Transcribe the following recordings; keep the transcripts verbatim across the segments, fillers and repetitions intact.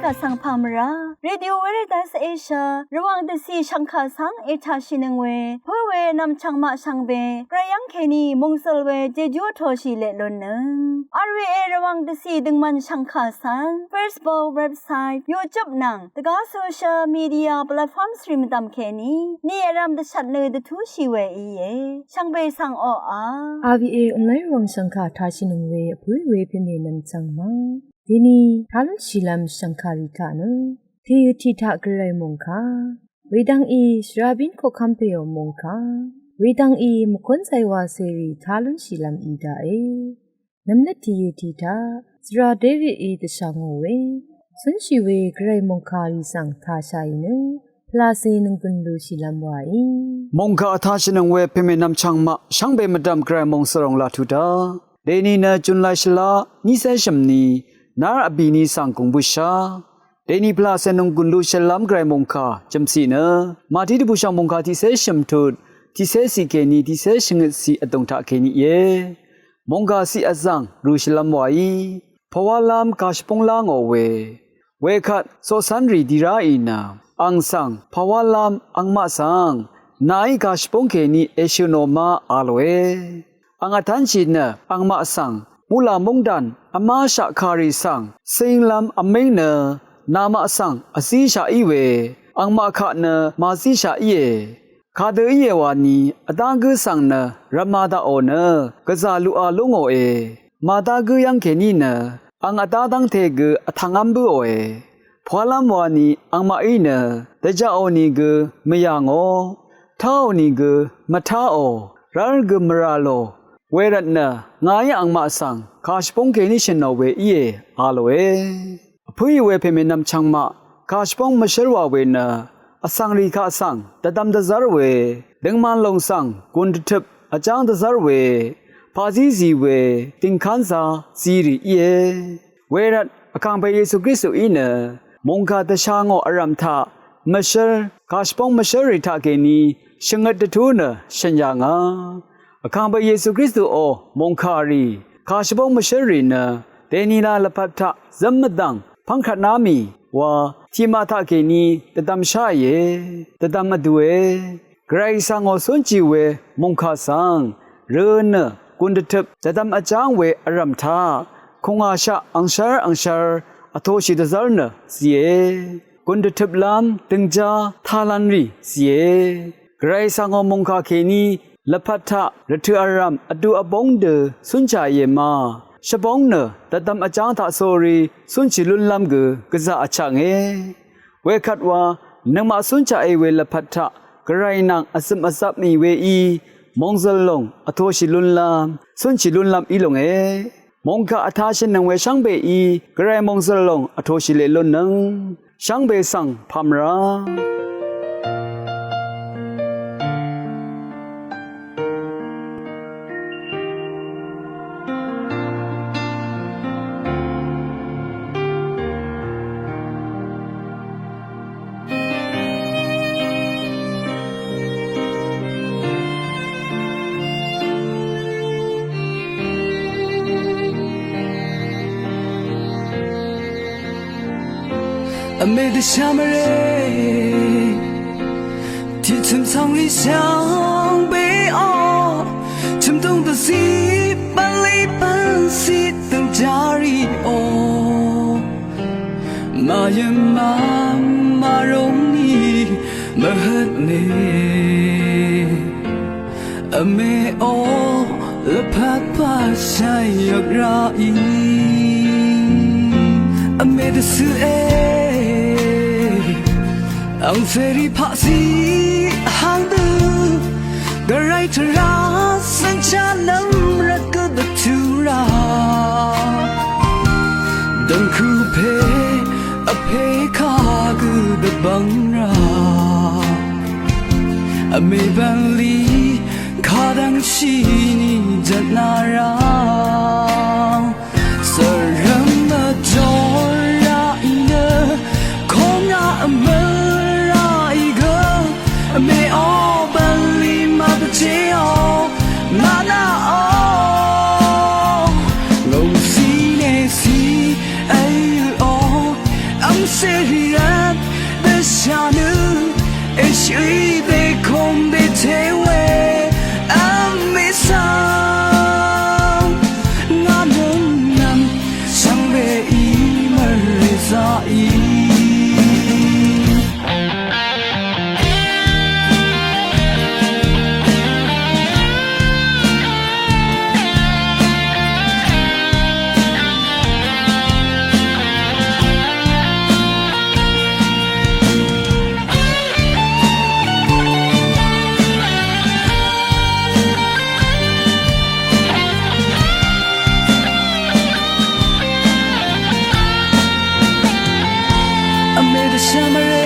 Vsvng pà mvrá Radio Veritas Asia Rvwàng dvcì shv̀ngkà svng ètàshìnøng we pǿ we nv̀mchv̀ng maq shvngbe gvray yv́ng kèní mòngsøl we jejú vtōshì leq lunnøng. R V A Rvwàng dvcì døngmvn shv̀ngkà svng Facebook, website, YouTube nvng dvgá social media platforms rì mvdv̀m kèní ni vrv̄m dvshvt nø dvtúshì we íe. Shvngbe svng oqà R V A online Rvwàng shv̀ngkà tashìnøng we vpǿ we pème nv̀mchv̀ng ma deni tá lúnshìlv́m shv̀ngkàrì taq nø tìø tiq taq gvray mòngkà wedvng í shvrabín koqkv́m pèò mòngkà wedvng í mvkún zaywa cèrì tá lúnshìlv́m í daqe. Nv̀mnøt tìø tiq taq svra Davidí dvshà ngò we cúnshì we gvray mòngkàrì svng tàshàì nø pvlacè nònggùn lushìlv́m waí. Mòngkà vtashìnøng we pème nv̀mchv̀ng maq shvngbe mvdv̀m gvray mòngsvròng laq tuq daq deni nø June laq shvlá nícé shø̀mni nár vbìni svng gùng bǿshá. Deni pvlacè nònggùn lushìlv́m gvray mòngkà jø̀mciq nø Màtí dvbùshv̀ng mòngkà tiqcé shø̀m tut tiqcé ciq kèní tiqcé shvngøt ciq vdùng taq kèní íe. Mòngkà ciq vzv̀ng rø̀shìlv́m waí pàwálv́m kàshvbóng lá ngò we. Wekvt coqcv́nrì di ráì nø ang svng pàwálv́m angmaq svng nàí kàshvbóng kèní èshø̀ nò ma a lòe. Ang vtv́nshì nø angmaq svng muqlà móngdàn vmáshaq kàrì svng cínglv́m vmíng nø namaq svng vzíshaq í we angmaq kaq nø màzíshaq íe. Kadø íe wani vdá gǿ svng nø rvma daqò nø gvzà luqa lú ngòe. Màdá gǿ yv́ng kèní nø ang vdá dv́ngte gø vtvngv́m bǿòe. Pwalv́m wani angmaqí nø dvjaqò nìgø mvyà ngò, táò nìgø mvtáò, rv́l gø mvrà lò, wervtnø ngàí angmaq svng kàshvbóng kèní shø̀nò we íe a lòe. Vpǿì we pèmènvm chvngmaq kàshvbóng mvshǿr wà we nø vsvng rì kaq svng dvdvm dvzv́r we, døngman lòng svng gùn dvtøp vjáng dvzv́r we, paqzí zì we, dìngkánzā zirì íe. Wervt Vkàngpè Yesu Kristuí nø mòngkà dvsha ngò vrv̀m taq mvshǿr, kàshvbóng mvshǿrrì taqkèní shvngøt dvtú nø shø̀n yà ngà. Vkàngpè Yesu Kristuò mòngkàrì kàshvbóng mvshǿrrì nø dènila lvpat taq zǿm mvdv̀ng pv́ngkvtná mì wa tiqmaq taqkèní dvdvmsháìe, dvdvm vdùe. Gvray svng ò cúnshì we mòngkà svng rø nø gùn dvtøp dvdvm vjáng we vrv̀m taq kùngàshaq angshv́r angshv́r vtōshì dvzv́r nø zìe. Gùn dvtøplv́m døngjá taqlanrì zìe. Gvray svng ò mòngkà kèní lvpat taq rvtø̀ vrv̀m vdu vbóng dø cúnshàìe ma, shvbóng nø dvdvm vjáng taqsórí cúnshì lúnlv́m gø gvzà vchvtnge. Wekvt wa nøngmaq cúnshaqì we lvpat taq gvray nvng vzø̀m vzap mì weí mòngzø̀l lòng vtōshì lúnlv́m, cúnshì lúnlv́m í longe. Mòngkà vtashø̀nnøng we shvngbeí gvray mòngzø̀l lòng vtōshì leq lúnnøng shvngbe svng pamvrá. Vmè dvshà mvrè tiqchø̀m cv̀ngrì shvngbeò, chø̀mdùng dvzí bv̀nlì bv̀nzí døngjárìò, màyø̀n màmàrúng nì mvhøtne. Vmèò lvpat pàshàì yvk ràì, vmè dvcøe angcèrì paqzí vhang dø gvray tvrà cv́nshá nv́m rvt gø dvtú rà, dv̀ngkø̀ pè vpè kagø dvbvng rà, vmè bv̀nlì kadv́ngshì nì jvtnà rà, sv̀rv̀m vjò ràì nø kóngá vmø̀ ràì gø, vmèò bv̀nlì màdvjéò mànàò, ngòngcì nècì èyø̀ò, vm Seri rat dvshanø, èshø̀í dèkong dète we, vmí svng, ngà nøng nvng, shvngbe í mvrè zaqí. Vmè dvshvmvrè,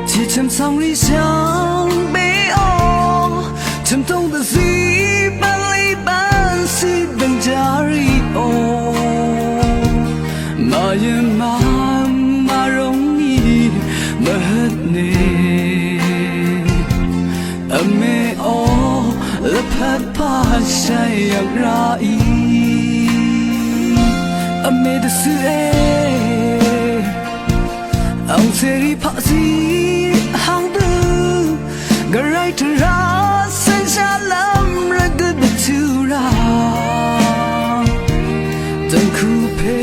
tiqchø̀m svngrì shvngbeò, chø̀mtong dvzí bv̀nlì bv̀nsì bv̀njarìò, màyø̀mà màrongì mvhøtnè. Vmèò, lvpat pàshàì yvk ràì. Vmè dvcøqe, angcèrì paqzí hangdø, gvray tvrà cv́nshálv́m rvgøt dvtø̄ rà. Dv̀ngkupè,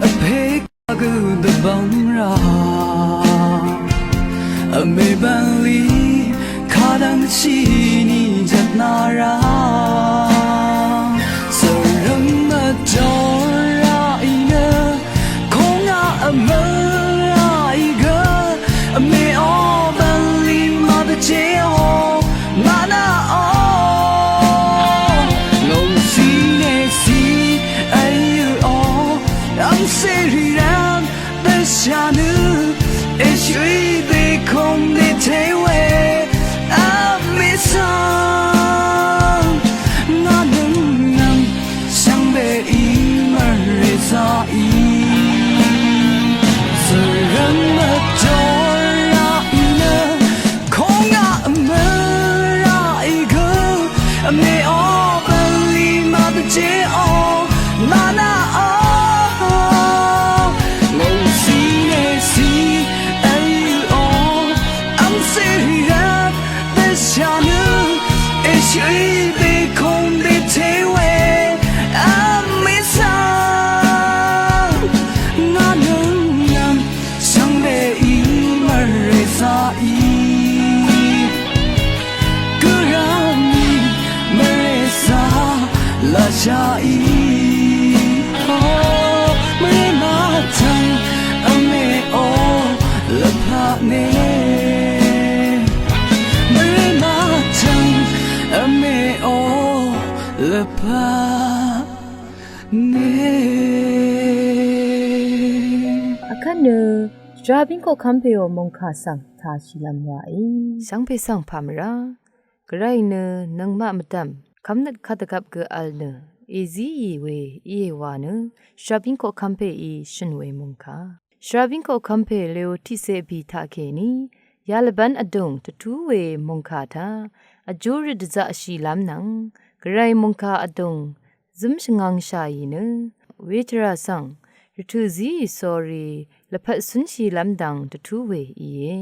vpè gø dvbvng rà, vmè bv̀nlì kadvng shìni jvtna rà, svrøng mvjor ràì nø, kongaq vmø̀ ràì gø, vmèò bv̀nlì màdvjèò, mànaqò, lòngcì nècì èyø̀ò, angcèrì rvt dvshà nø, èshø̀í dèkong dète we, vmí svng, ngà nøng nvng, shvngbeí mvrè zaqí. Svrøng mvjor ràì nø, kongaq vmø̀ ràì gø, vmèò bv̀nlì màdvjèò, mànaqò, lòngcì nècì èyø̀ò, angcèrì rvt dvshà nø, èshø̀í dèkong dète we, vmí svng, ngà nøng nvng, shvngbeí mvrè zaqí. Gø rvmì mvrè zà lashàí. O, mvrè mvtvng vmèò lvpat nè. Mvrè mvtvng vmèò lvpat nè. Vkvt nø, shvra bíng koqkv́m pèò mòngkà svng tashìlv́m wàí. Shvngpè svng pà mvrá. Gvray nø nøngmaq mvdv̀m kv́mnøt kadvgvp gø vl nø, èzíì we íe wa nø, shvra bíng koqkv́m pèí shø̀n we mòngkà. Shvra bíng koqkv́m pè Leo tiqcé vbì taqkèní, yalvbv́n vdùng dvtú we mòngkà taq, vjú røt dvzaqshìlv́m nvng, Gvray mòngkà vdùng, zǿm shvngvngshàì nø, we tvrà svng, rvtø̀ zíì sórí, lvpat cúnshìlv́m dvng dvtú we íe.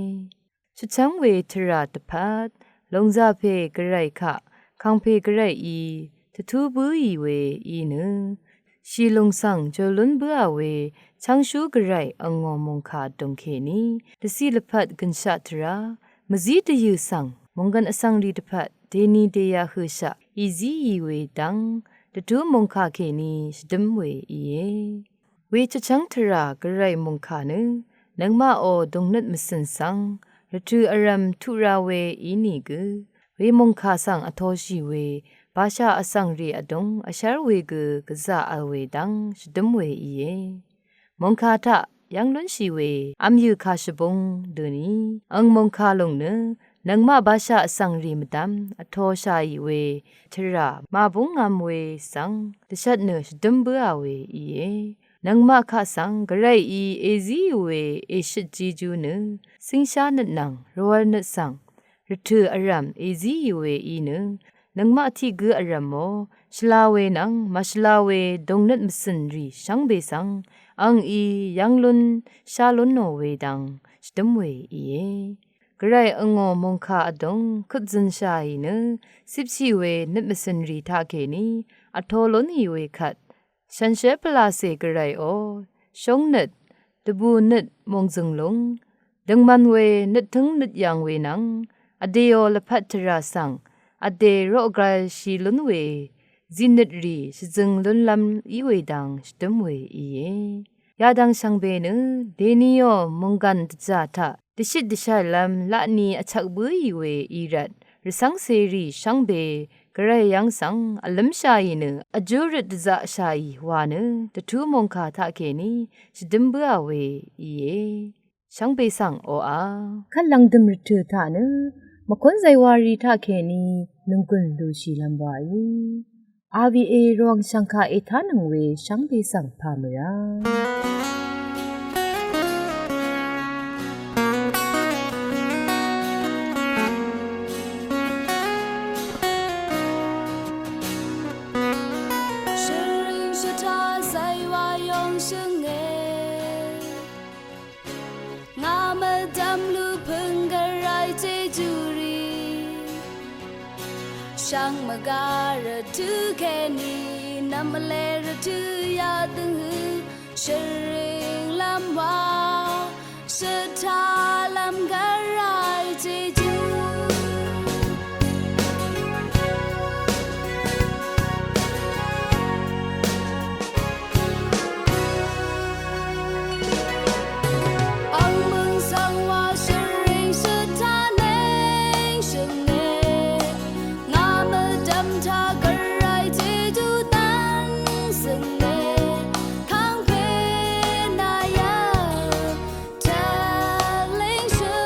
Shvchv́ng we tvrà dvpvt, lòngzà pè Gvray kaq, kàngpè Gvrayí, dvtú bǿì we í nø, shìlùng svng jòlún bǿà we, chv́ngshú Gvray angò mòngkà vdùng kèní, dvciq lvpat gø̀nshaq tvrá, mvzí dvyø̀ svng, mònggv̀n vsvngrì dvpvt, dèni dèyaq hø̀shaq, èzíì we dv́ng, dvtú mòngkà kèní shvdǿm we íe. We chvchv́ng tvrà Gvray mòngkà nø, nøngmaqò dùngnøt mvcø̀n svng, rvtø̀ vrv̀m tuq ra we ínìgø, we mòngkà svng vtōshì we, bashà vsvngrì vdùng vshv́r we gø gvzà vl we dv́ng shvdǿm we íe. Mòngkà taq yv́ng lúnshì we, vmyø̀ kà shvbung døni, ang mòngkà lùng nø, nøngmaq bashà vsvngrì mvdv́m, vtōshàì we, tvrà, màbúngvm we svng, dvshvt nø shvdǿm bǿà we íe. Nøngmaq kaq svng Gvrayí èzíì we èshøt jejú nø, cíngshánøt nvng rvwvlnøt svng, rvtø̀ vrv̀m èzíì we í nø, Nøngmaq tiq gǿ vrv̀mò, shvla we nvng màshvla we dòngnøt mvcø̀n rì shvngbe svng angí yv́ng lún shá lúnò we dang shvdǿm we íe. Gvray angò mòngkà vdùng kut zø̀nshàì nø cipshì we nøt mvcø̀n rì taqkèní vtō lúnì we kvt, shànshér pvlacè Gvrayò, shóngnøt, dvbùnøt mòngzø̀ng lúng, døngman we nøttǿng nøtyv̀ng we nvng vdèò lvpat tvrà svng vdè roqgalshì lún we zìnøt rì shvzøng lúnlv́m í we dang shvdǿm we íe. Yadvng shvngbe nø dèníò mònggàn dvzà taq dvshit dvshaìlv́m laqni vchvk bǿì we í rvt, rvcv́ngcèrì shvngbe Gvray yv́ng svng vlǿmshàì nø vjú røt dvzaqshàì wa nø dvtú mòngkà taqkèní shvdǿm bǿà we íe. Shvngbe svng oqà kvt lv̀ngdø̀m rvtø̀ taq nø mvkún zaywari taqkèní nònggùn lushìlv́m waí. R V A Rvwàng shv̀ngkà ètánøng we shvngbe svng pà mvrá. Shvring shvtá zaywa yong shvnge. Ngà mvdv̀m lupø̀ng Gvray jejú rì. Shvngmvgà rvtø̀ kèní nv̀mvle rvtø̀ yadøng hø. Shvring lv́m wa, shvtá lv́m Gvray jejú. Ang mø̀ng svng wa shvring shvtá neng shvnge. Ngà mvdv̀m taq Gvray jejú dv́n svnge. Kangpe nà yv́ng tvleng shø.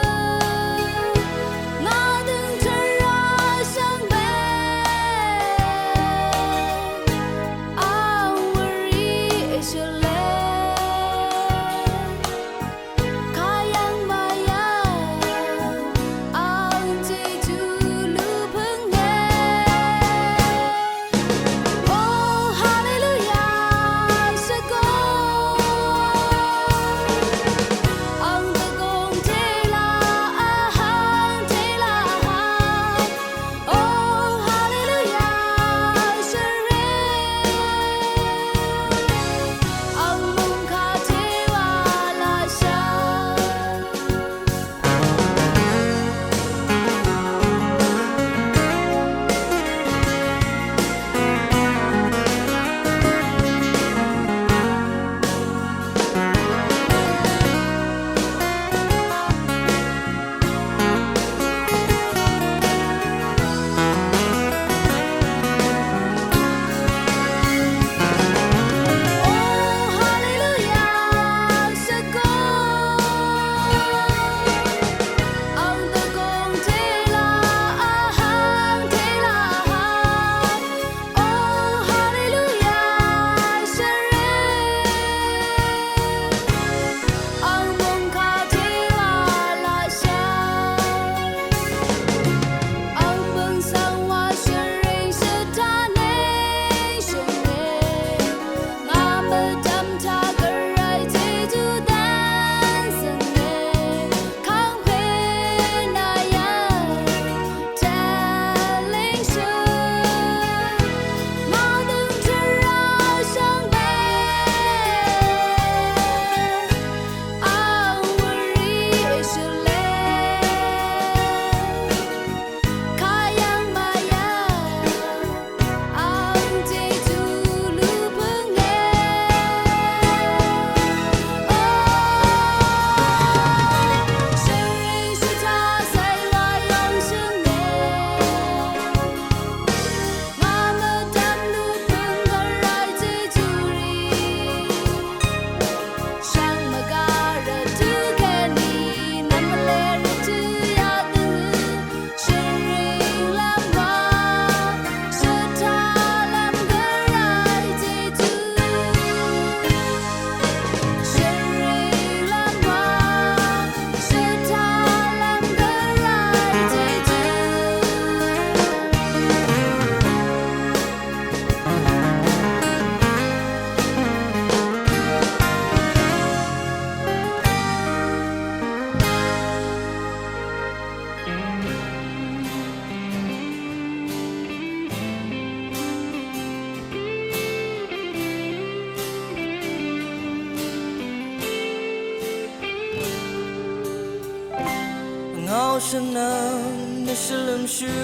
Shvnvng nø shvlømshú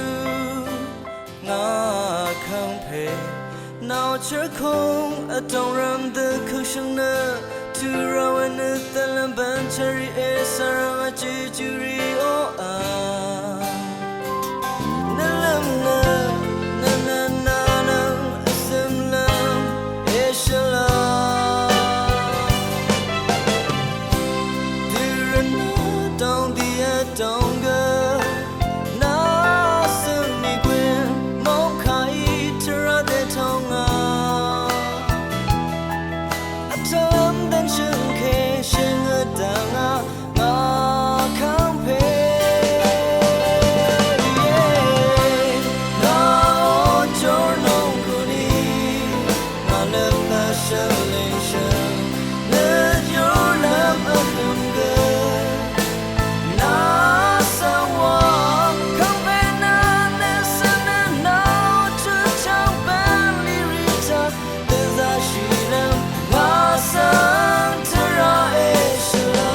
ngà kàngpè nao chv́rkúng vdòng rvm dø køkshøng nø tø̄ ra we nø dvlvm bv̀n chv́rì èsv̀rvng vjì júrì oqà. Nø lv́m nø nø nø nø nø vzø̀m lv́m èshvlá. Dø rvnø dòng dì vdòng gø nà svmì gwìn mòngkà í tvrà dètòng ngà. Vtvlv́m dvnshø̀ngke shø̀ngø dvngà ngà kàngpè. Ngà ojor nònggùn í ngà løp vshø̀lìngshø̀ng nø yur lv́m vhø̀m gø nà svng wa kàngpè nà nø svng nø nà tø̄ chv̀ng bv̀n lì rì taq dvzaqshì lv́m ngà svng tvrà èshvlá.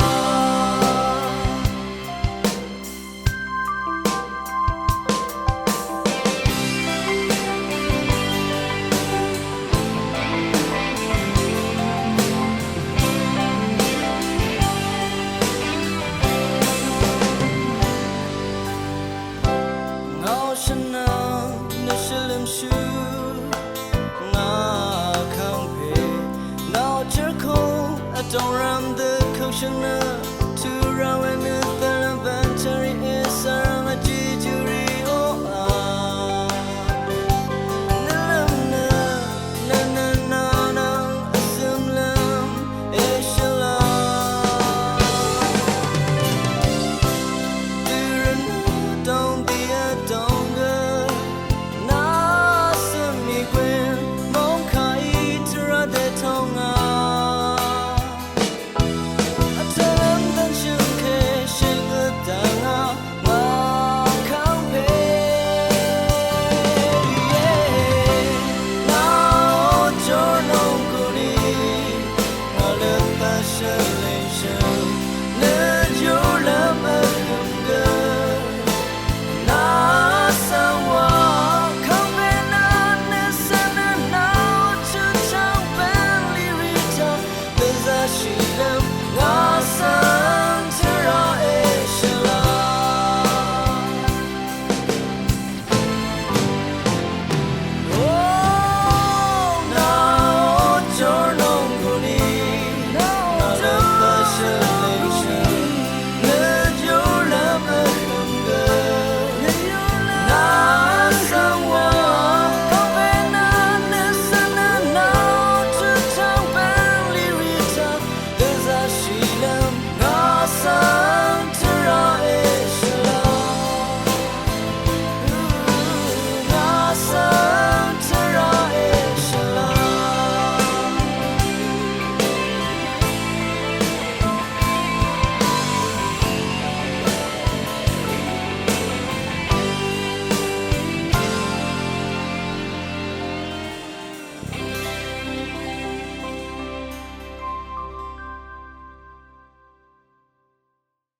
Ngàò shvnvng nø shvlømshú ngà kàngpè nao chv́rkúng vdòng rvm dø køkshøng nø tø̄ ra we nø dvlvm bv̀n chv́rì èsv̀rvng vjì júrì oqà. Nø lv́m nø nø nø nø nø vzø̀m lv́m èshvlá. Dø rvnø dòng dì vdòng gø nà svmì gwìn mòngkà í tvrà dètòng ngà. Vtvlv́m dvnshø̀ngke shø̀ngø dvngà ngà kàngpè. Ngà ojor nònggùn í ngà løp vshø̀lìngshø̀ng